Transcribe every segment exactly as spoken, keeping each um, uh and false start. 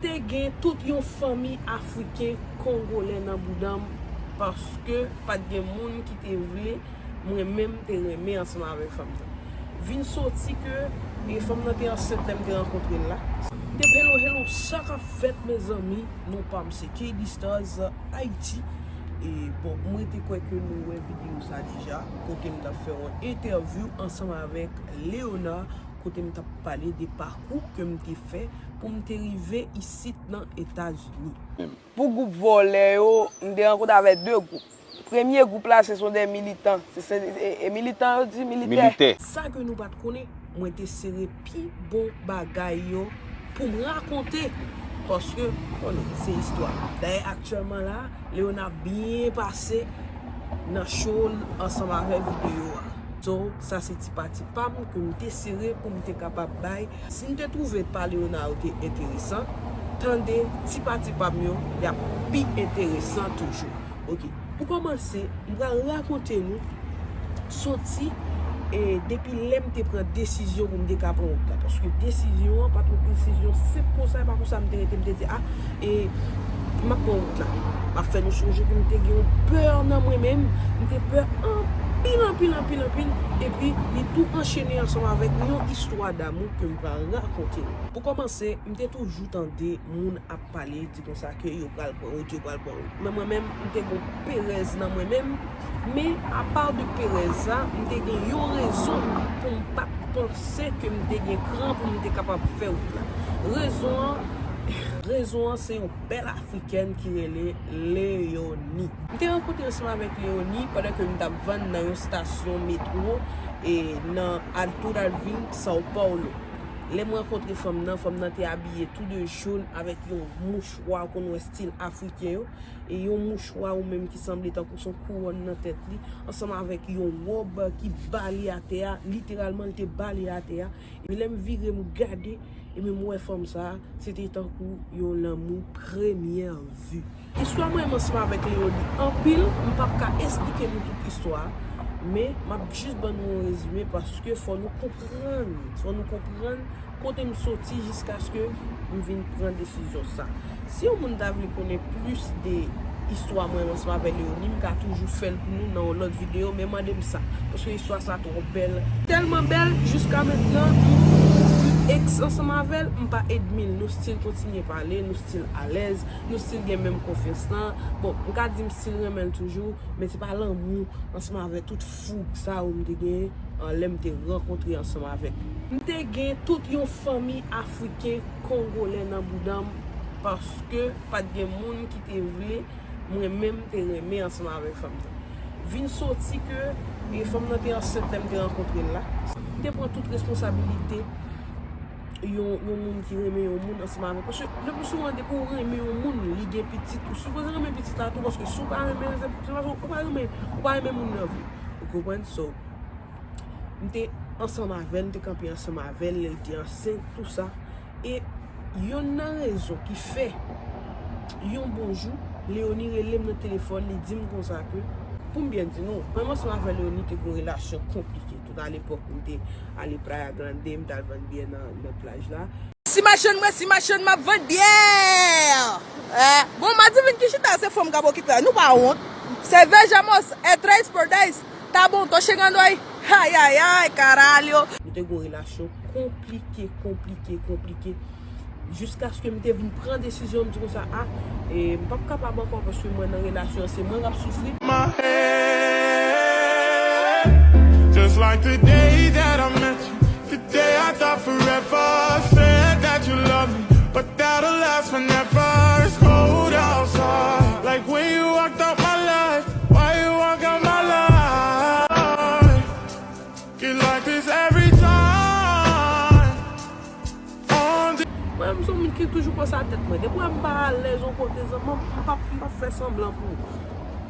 Te gen tout yon fanmi afriken kongolè nan bouda m, paske pa t gen moun ki te vle mwen menm te renmen ansanm avèk fanm nan. Vin soti ke e fanm nan te ansent lè m te rankontre l la. M te hello, hello, sa k ap fèt, mezanmi? Non pa m se K D Stars Haiti. E bon, mwen te kwè ke nou wè videyo sa deja, kote m t ap fè yon entèvyou ansanm avèk Léona, kote m t ap pale de pakou ke m te fè pou m te rive isit nan Etazini. Pou gwoup vòlè yo, m te rankontre avèk de gwoup. Premye gwoup la, se son de militan. Se, se, e, e militan yo di militè. Militè. Sa ke nou pa t konnen, mwen te sere pi bon bagay yo pou m rakonte. Paske, konnen, se istwa. Dayè, aktyèlman la, Léona byen pase nan show l ansanm avèk videyo a. So, sa se ti pati pa m ke m te sere pou m te kapab bay. Si m te twouve pa Léona yo te enteresan, tande ti pati pa m yo, y ap pi enteresan toujou. Ok. Pou kòmanse, m pral rakonte nou soti e depi lè m te pran desizyon pou m te ka pran wout la. Paske desizyon an pa t yon desizyon senp konsa, e pa konsa m te rete, m te di, a, e m ap pran wout la. M ap fè nou sonje ke m te gen yon pè nan mwen menm, m te pè anpil, anpil, anpil, anpil, epi li tou anchene ansanm avèk yon istwa damou ke m pral rakonte nou. Pou kòmanse, m te toujou tande moun ap pale, di konsa ke yo pral pran wout, yo pral pran wout. Men mwen menm, m te gon perèz nan mwen menm. Men, apa de perèz sa, m te gen yon rezon pou m pa t panse ke m te gen kran pou m te kapab fè wout la. Rezon an, rezon an se yon bèl afrikèn ki rele Léonie. M te rankontre ansanm avèk Léonie pandan ke m t ap vann nan yon stasyon metwo e nan Alto Alvim, São Paulo. Lè m rankontre fanm nan, fanm nan te abiye tou de jòn avèk yon mouchwa, ou konn wè stil afriken yo, e yon mouchwa ou menm ki sanble tankou son kouwòn nan tèt li, ansanm avèk yon wòb ki bale atè a, literalman li te bale atè a. Epi lè m vire m gade, epi m wè fanm sa, se te tankou yon lanmou premyè vi. Istwa mwen menm ansanm avèk Léonie anpil, m p ap ka esplike nou tout istwa a, men m ap jis ban nou yon rezime paske fò nou konprann, fò nou konprann kote m soti jiskaske m vin pran desizyon sa. Si yon moun ta vle konnen plis de istwa mwen menm ansanm avèk Léonie, m ka toujou fè l pou nou nan yon lòt videyo, men mande m sa, paske istwa sa twò bèl. Tèlman bèl, jiska mentnan, m ex ansanm avè l, m pa edmi l, nou still kontinye pale, nou still alèz, nou still gen menm konfyans lan. Bon, m ka di m still renmen l toujou, men se pa lanmou ansanm avèk tout foug sa yo m te genyen, an, lè m te rankontre ansanm avèk li. M te gen tout yon fanmi afriken kongolè nan bouda m, paske pa t gen moun ki te vle mwen menm te renmen ansanm avèk fanm nan. Vin soti ke e fanm nan te ansent lè m te rankontre l la. M te pran tout responsabilite yon, yon moun ki renmen yon moun ansanm avèk. Paske le pli souvan, depi w renmen yon moun, li gen pitit, ou sipoze renmen pitit la tou, paske si w pa renmen l, se, se paske ou pa renmen, ou pa renmen moun nan vre. Ou konprann? So, m te ansanm avè l, m te kanpe ansanm avè l, lè l te ansent, tou sa. E yonn nan rezon ki fè, yon bon jou, Léonie rele m nan telefòn, li di m konsa ke, pou m byen di nou, mwen menm ansanm avè Léonie te gen yon relasyon konplike. Tout alepòk, m te ale Praia Grande, m t al vann byè nan, nan plaj la. Si machann mwen, si machann m ap vann byè! Eh, bon, Madivin ki chita, se fanm k ap okipe a. Nou pa wont. Cerveja, moça, é três por dez. Tá bom, tô chegando aí. Ai, ai, ai, caralho. Nou te gen yon relasyon konplike, konplike, konplike. Jiskaske m te vin pran desizyon, m di konsa, a, e m p ap kapab ankò paske mwen nan relasyon an, se mwen k ap soufri. My head, just like the day that I met you. The day I thought forever, said that you love me, but that'll last forever. It's cold outside, like when you walked out my life. Why you walk out my life? Get like this every time. Mwen, m se yon moun ki toujou panse a tèt mwen. Depi w wè m pa alèz yon kote, zanmi m, m p ap, m p ap fè sanblan pou ou.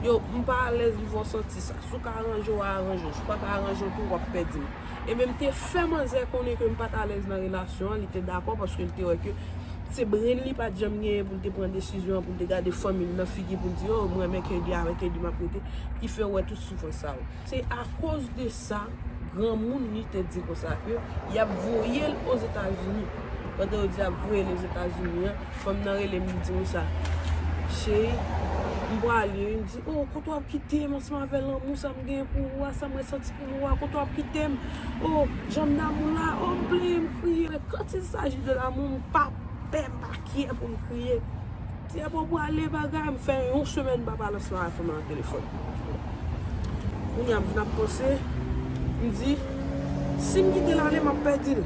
Yo, m pa alèz, m fè w santi sa. Si w ka aranje w, aranje w. Si w pa ka aranje w tou, w ap pèdi m. Ebyen, m te fè manzè konnen ke m pa t alèz nan relasyon an, li te dakò paske l te wè ke se brain li pa t janm genyen pou l te pran desizyon an, pou l te gade fanmi l nan figi, pou l di, o, mwen renmen K D, avèk K D m ap rete, ki fè w wè tout soufrans sa yo. Se akoz de sa, granmoun li te di konsa ke y ap voye l Ozetazini. Pandan yo di ap voye l Ozetazini an, fanm nan rele m, li di m sa. Cheri, m pwale wi. M di, oh, kote w ap kite m ansanm avè lanmou sa m genyen pou ou a, sa mwen santi pou ou a, kote w ap kite m? Oh, jan m damou la, oh, m pleye, m kriye. Men quand il s'agit de l'amour, m pa pè, m pa kyè pou m kriye. Ti apre w pwale bagay, m fè yon semèn m pa pale ansanm avè fanm nan nan telefòn. Kounye a m vin ap panse, m di, si m kite l ale, m ap pèdi l.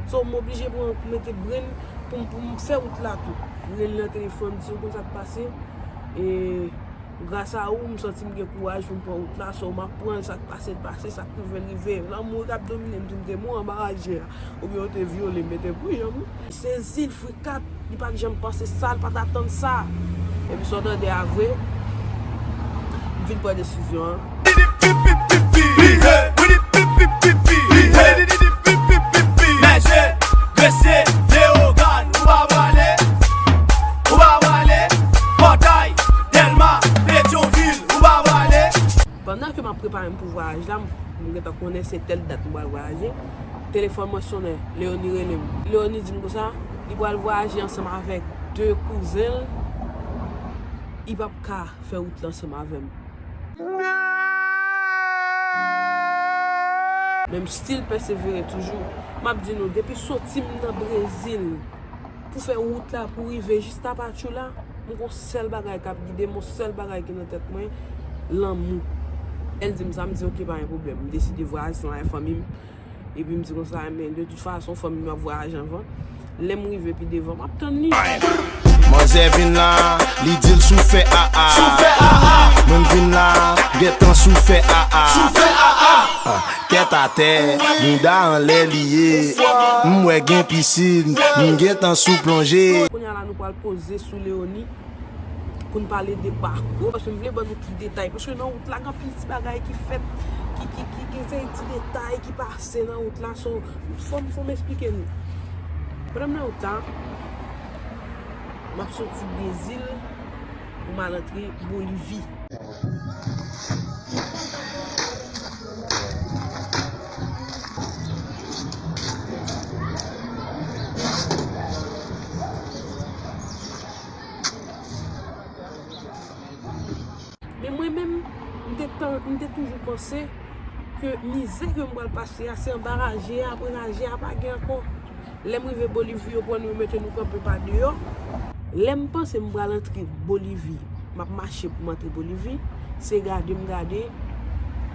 So, m oblije pran, mete brenn pou m, pou m fè wout la tou. M rele l nan telefòn, m di, ou konn sa k pase? E gras a ou, m santi m gen kouraj pou m pran wout la. So, m ap pran l, sa k pase l pase, sa k rive l rive. Lanmou k ap domine m, di m te mouri anba raje a. Oubyen yo te vyole m, mete pou janm. Sezi l frikat, li pa t janm panse sa, li pa t atann sa. Epi sa w tande a vre, m vin pran desizyon an. Manje, grese, Leyogàn, ou pa pwale, ou pa pwale, Pòtay, Dèlma, Petyonvil, ou pa pwale. Pandan ke m ap prepare m pou vwayaj la, m gentan konnen se tèl dat m pral vwayaje. Telefòn mwen sonnen, Leoni rele m. Leoni di m konsa, li pral vwayaje ansanm avèk de kouzen l, li p ap ka fè wout la ansanm avè m. Men m still pèsevere toujou. M ap di nou, depi soti m nan Brezil, pou fè wout la, pou rive jis Tapachula, m gon sèl bagay k ap gide m, yon sèl bagay ki nan tèt mwen, lanmou. Lè l di m sa, m di, ok, pa gen pwoblèm. M deside vwayaje ansanm avèk fanmi m. Epi m di konsa, men de tout fason, fanmi m ap vwayaje anvan. Lè m rive pi devan, m ap tann li. Manzè vin la, li di l sou fè aa. Sou fè aa. Mwen m vin la, gentan sou fè aa. Sou fè aa. Ah, tèt atè, bouda anlè li ye. M wè gen pisin, m gentan sou plonje. Kounye a la, nou pral poze sou Leoni pou n pale de pakou, paske m vle ban nou tout detay, paske nan wout la, gen anpil ti bagay ki fèt, ki, ki, ki, gen seri ti detay ki pase nan wout la, so, fò m, fò m eksplike nou. Pandan m nan wout la, m ap soti Brezil pou m al antre Bolivi. Men mwen menm, m te tan, m te toujou panse ke mizè ke m pral pase a, se anba raje a, apre raje a pa gen ankò. Lè m rive Bolivi, yo pran nou, yo mete nou kanpe pa deyò. Lè m panse m pral antre Bolivi, m ap mache pou m antre Bolivi, se gade m gade,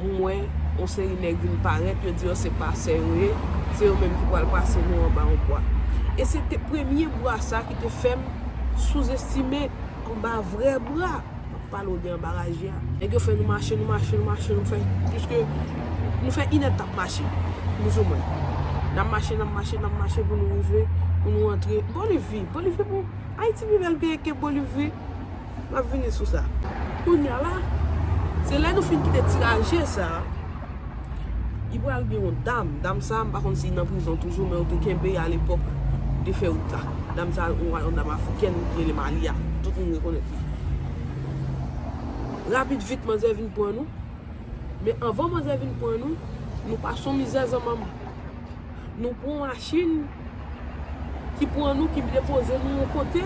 m wè yon seri nèg vin parèt, yo di yo se pasè yo ye, se yo menm ki pral pase nou anba yon bwa. E se te premye bwa sa ki te fè m souzestime anba vrè bwa. M ap pale w de anba raje a. Nèg yo fè nou mache, nou mache, nou mache, nou fè, piske nou fè inèdtan n ap mache, plis ou mwen. N ap mache, n ap mache, n ap mache pou nou rive, pou nou antre Bolivi. Bolivi pou Ayiti pi bèl peyi ke Bolivi. M ap vini sou sa. Kounye a la, se lè nou fin kite ti raje sa a, li pral gen yon dam. Dam sa a, m pa konn si li nan prizon toujou, men yo te kenbe l alepòk de fè wout la. Dam sa a, yon, yon dam afrikèn, ki rele Malia. Tout moun rekonèt li. Rapid vit, manzè vin pran nou. Men anvan manzè vin pran nou, nou pase yon mizè zanmanm. Nou pran yon machin ki pran nou, ki depoze nou yon kote.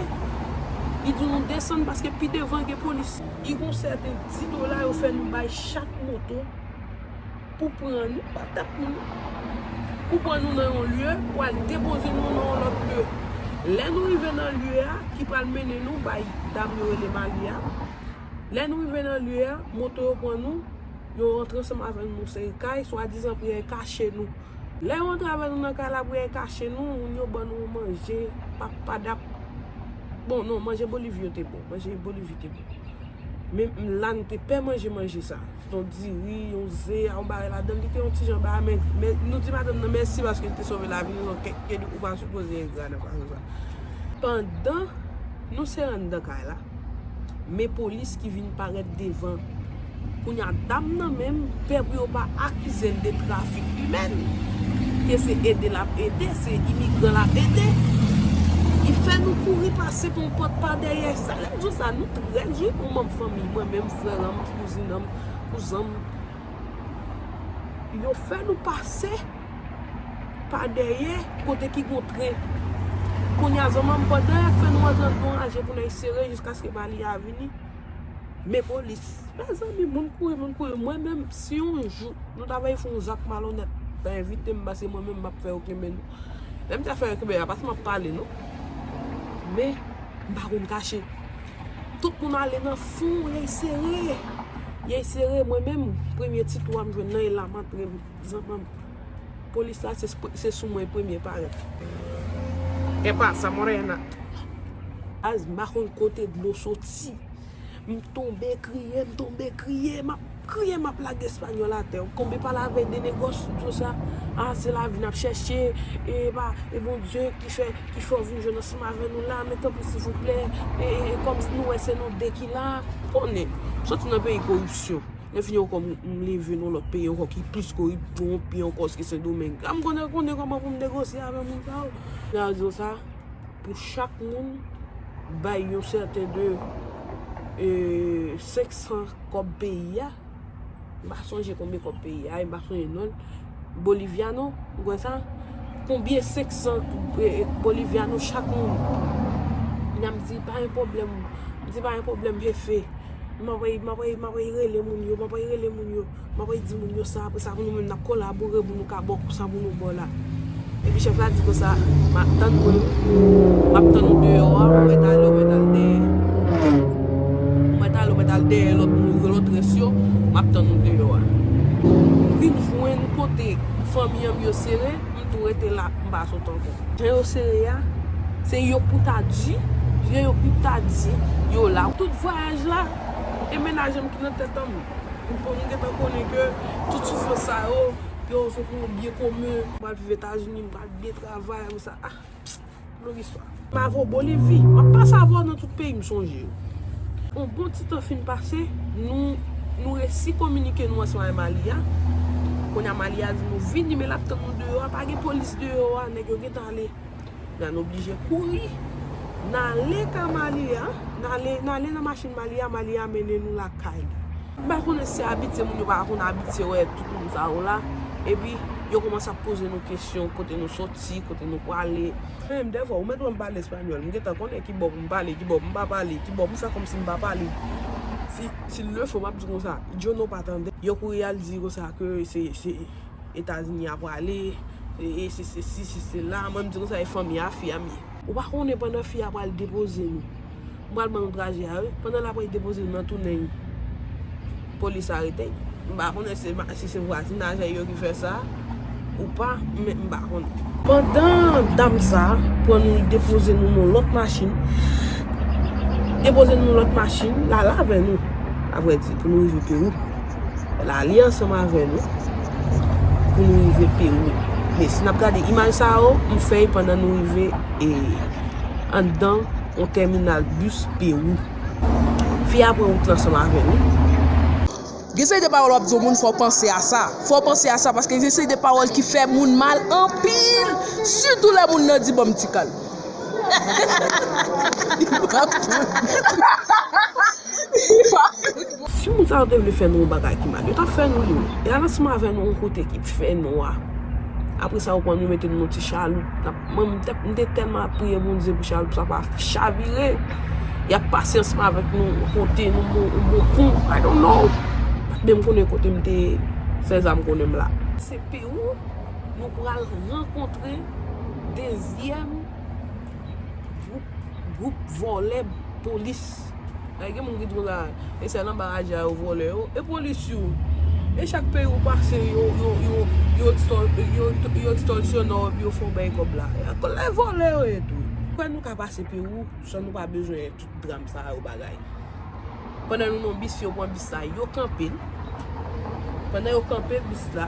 Li di nou desann paske pi devan gen polis. Li gon sèten di dola yo fè nou bay chak moto pou pran nou, pa tèt nou, pou pran nou nan yon lye, pou al depoze nou nan yon lòt lye. Lè nou rive nan lye a, ki pral mennen nou bay dam yo rele Mali a, lè nou rive nan lye a, moto yo pran nou, yo rantre ansanm avè nou nan yon seri kay, swadizan pou y al kache nou. Lè yo rantre avè nou nan kay la pou y al kache nou, moun yo ban nou yon manje, papadap. Bon, non, manje Bolivi yo te bon, manje Bolivi te bon. Men la, nou te pè manje, manje sa. Se yon diri, yon ze, yon bagay ladan l, li te yon ti jan bagay, men, men nou di madanm nan mèsi paske li te sove lavi nou, donk, ke, ke ou pa sipoze engra nan fason sa. Pandan nou se anndan kay la, men polis ki vin parèt devan. Kounye a, dam nan menm pè pou yo pa akize l de trafik imèn, ke se ede l ap ede, se imigran l ap ede. Li fè nou kouri pase pa yon pòt pa dèyè. Sa, lè m di w sa, nou trèz, wi, yon manm fanmi, mwen menm, frè m, kouzin m, kouzan m. Yo fè nou pase pa dèyè kote ki gon tren. Kounye a, zanmi m, pandan y ap fè nou antre anndan yon raje pou n al sere jiskaske Mali a vini, men polis. Mezanmi, moun kouri, moun kouri. Mwen menm, si yon jou nou ta bay fè yon zak malonèt, ta envite m, paske mwen menm, m ap fè yo kenbe nou. Lè m ta fè yo kenbe a, pa se m ap pale, non. Men, m pa konn kache. Tout moun ale nan fon, y al sere. Y al sere, mwen menm, premye ti twou a m jwenn nan, e la m antre, zanmi m. Polis la, se, se sou mwen premye parèt. ¿Qué pasa, morena? Baz, m pa konn kote dlo soti. M tonbe kriye, m tonbe kriye, m ap kriye, m ap lage espanyòl atè. M tonbe pale avèk de negosyo sa. A, se lavi n ap chèche. E pa, e Bondye ki fè, ki fè w vin jwenn ansanm avè nou la. Men tanpri, silvouplè. E, e, e kòm nou wè se nou de ki la. Konnen, soti nan peyi koripsyon. Lè fini ankò, m, m leve nan lòt peyi ankò ki plis koripsyon pi ankò ke Sendomeng. A, m konnen, konnen kòman pou m negosye avè moun sa yo. Nan rezon sa, pou chak moun bay yon sèten de, e, senk san kòb peyi a. M pa sonje konbyen kòb peyi a, e m pa sonje non l. Boliviano, ou kwè sa? Konbyen senk san, e, e, boliviano chak moun? N ap di, pa gen pwoblèm. M di, pa gen pwoblèm, jefe. M ap, m ap, m ap rele moun yo, m ap rele moun yo, m ap di moun yo sa, apre sa, pou nou menm, n ap kolabore pou nou ka ba w sa pou nou ba w la. Epi chèf la di konsa, m ap tann mwen, m ap tann ou deyò a, ou mèt ale, ou mèt al dèyè. Ou mèt ale, ou mèt al dèyè lòt moun yo, lòt rès yo, m ap tann ou deyò a. M vin jwenn kote fanmi an m yo sere, m tou rete la, m pa sot ankò. Jan yo sere a, se yo pou ta di, se yo pou ta di, yo la. Tout vwayaj la, e mennaj an m ki nan tèt an m. M, m gentan konnen ke tout soufrans sa yo, yo se pou yon byen komen. M pral viv Etazini, m pral byen travay, apre sa, ah, long istwa. M avo Bolivi, m ap pase avè w nan tout peyi m sonje yo. Yon bon ti tan fin pase, nou, nou resi kominike nou ansanm avè Mali a. Kounye a Mali a di nou vini, men l ap tann nou deyò a, pa gen polis deyò a, nèg yo gentan ale. N a oblije kouri. N ale ka Mali a, n ale, n ale nan machin Mali a, Mali a mennen nou lakay li. M pa konnen si abitye moun yo pa konn abitye wè tout moun sa yo la. Epi, yo kòmanse ap poze nou kesyon, kote nou soti, kote nou prale. Menm dèfwa, ou mèt wè m pale espanyòl, m gentan konnen ki bò pou m pale, ki bò pou m pa pale, ki bò pou m fè kòmsi m pa pale. Si, si l le fo, m ap di konsa, yo no pa tande. Yo kouri al di konsa ke se, se Etazini a prale, e, e se, se si, se sela. Mwen, m di konsa, e fanmi a fi a m ye. Ou pa konnen pandan fi a pral depoze nou. M pral ban nou traje a, wi. Pandan l ap pral depoze nou nan tounen, polis arete. M pa konnen si, si se vwazinaj a yo ki fè sa, ou pa, men m pa konnen. Pandan dam sa pran nou, depoze nou nan lòt machin, depoze nou nan lòt machin, l al avè nou, avrèdi, pou nou rive Pewou. L ale ansanm avè nou pou nou rive Pewou. Men si n ap gade imaj sa yo, m fè y pandan nou rive, e, anndan yon tèminal bis Pewou. Fi a pran wout la ansanm avè nou. Gen seri de pawòl w ap di yon moun, fò w panse a sa. Fò w panse a sa, paske gen seri de pawòl ki fè moun mal anpil, sitou lè moun nan di ban m ti kal. Si moun sa yo te vle fè nou yon bagay ki mal, yo t ap fè nou li wi. E al ansanm avè nou yon kote ki fè nwa. Apre sa, yo pran nou mete nou nan ti chaloup. N ap, mwen, m te, m te tèlman ap priye Bondye pou chaloup sa pa chavire. Y ap pase ansanm avèk nou, kote nou, bon, yon bon pon, I don't know. Pa t menm konnen kote m te fè zam konnen m la. Se Pewou, nou pral rankontre dezyèm gwoup, gwoup vòlè polis. Ay, gen moun ki di konsa, e sèl anba radyo a yo vòlè yo, e polis yo. E chak peyi ou pase, yo, yo, yo, yo ekstòl-, yo, yo ekstòlsyone w epi yo fè w bay kòb la. Lè vòlè yo ye tou. Kwè nou ka pase Pewou san nou pa bezwen tout dram sa yo bagay. Pandan nou nan bis, yo pran bis la, yo kanpe l. Pandan yo kanpe bis la,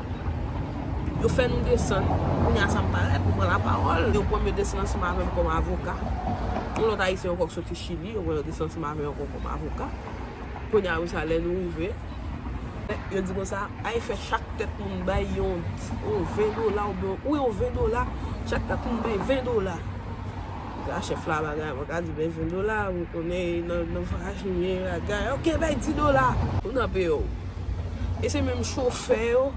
yo fè nou desann. Kounye a sa m parèt, m pran lapawòl. Yo pran m, yo desann ansanm avè m kòm avoka. Yon lòt ayisyen ankò ki soti Chili, yo pran yo desann ansanm avè yo ankò kòm avoka. Kounye a, apre sa, lè nou rive, yo di konsa, ay fè chak tèt moun bay yon, yon ven dola, oubyen, wi, yon ven dola, chak tèt moun bay ven dola. Sa chèf la bagay, mwen ka di, ben, ven dola, ou konnen, nan, nan vwayaj nou ye, bagay, oke, bay dis dola. Ou nan peyi w. E se menm chofè yo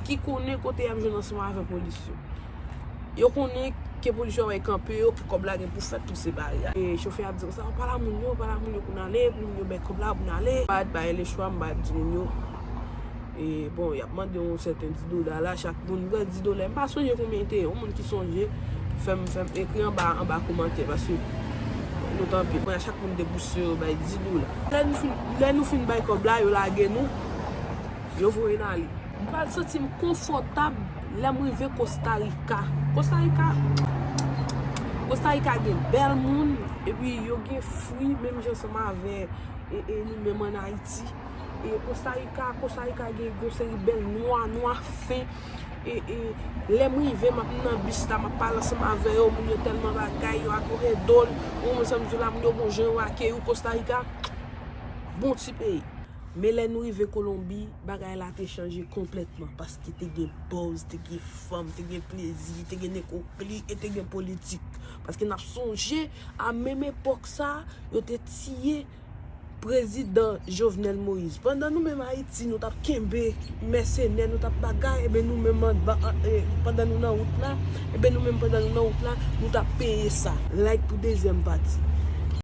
ki konnen kote y ap jwenn ansanm avè polis yo. Yo konnen Ke polisye yo kanpe yo, pou kòb la gen pou fèt, pou separe. E chofè a di konsa, pa la moun yo, pa la moun yo pou n ale, pou moun yo bay kòb la pou n ale. M pa t bay lechwa, m pa t di moun yo. E bon, y ap mande yon sèten dis dola la, chak moun pran dis dola. M pa sonje konbyen te ye, yon moun ki sonje, fè m, fè m ekri anba, anba kòmantè, paske nou tanpri. Kounye a chak moun debouse yo bay dis dola. Lè nou fin, lè nou fin bay kòb la, yo lage nou, yo voye n ale. M pral santi m konfòtab lè m rive Kosta Rika. Kosta Rika, Kosta Rika gen bèl moun, epi yo gen fwi, menm jan ansanm avè e, e nou menm ann Ayiti. E Kosta Rika, Kosta Rika gen yon seri bèl nwa, nwa fen. E, e lè m rive, m ap nan bis la, m ap pale ansanm avè yo, moun yo tèlman bagay, yo akoredol. Ou moun sa m di la, moun yo gon jan yo akeyi w Kosta Rika. Bon ti peyi. Men lè nou rive Kolonbi, bagay la te chanje konplètman, paske te gen buzz, te gen fanm, te gen plezi, te gen nekokli, e te gen politik. Paske n ap sonje, a menm epòk sa, yo te tiye prezidan Jovenel Moïse. Pandan nou menm Ayiti, nou t ap kenbe mèsenè, nou t ap bagay, ebyen nou menm anba, an, e, pandan nou nan wout la, ebyen nou menm pandan nou nan wout la, nou t ap peye sa. Like pou dezyèm pati.